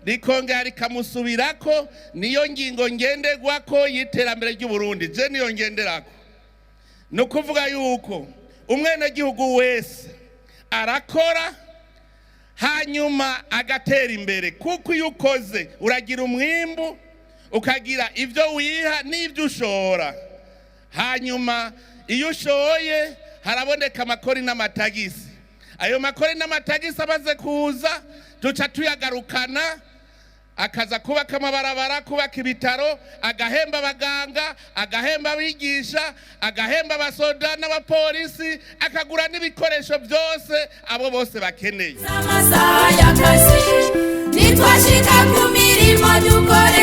Rikongera rikamusubirako. Niyo ngingo ngenderwako y'iterambere ry'Uburundi. Je niyo ngenderako. Ni ukuvuga yuko umwenegihugu wese arakora, hanyuma agatera imbere, kuko iyo ukoze uragira umwimbu, ukagira ibyo wiha n'ibyo ushora. Hanyuma iyo ushoye haraboneka amakori n'amatagisi. Ayo makori n'amatagisi amaze kuza, duca tuyagarukana, akaza kubaka amabarabara, kubaka ibitaro, agahemba abaganga, agahemba abigisha, agahemba abasoda n'abapolisi, akagura n'ibikoresho byose abo bose bakeneye. Amasaha y'akazi nitwashika ku mirimo dukore.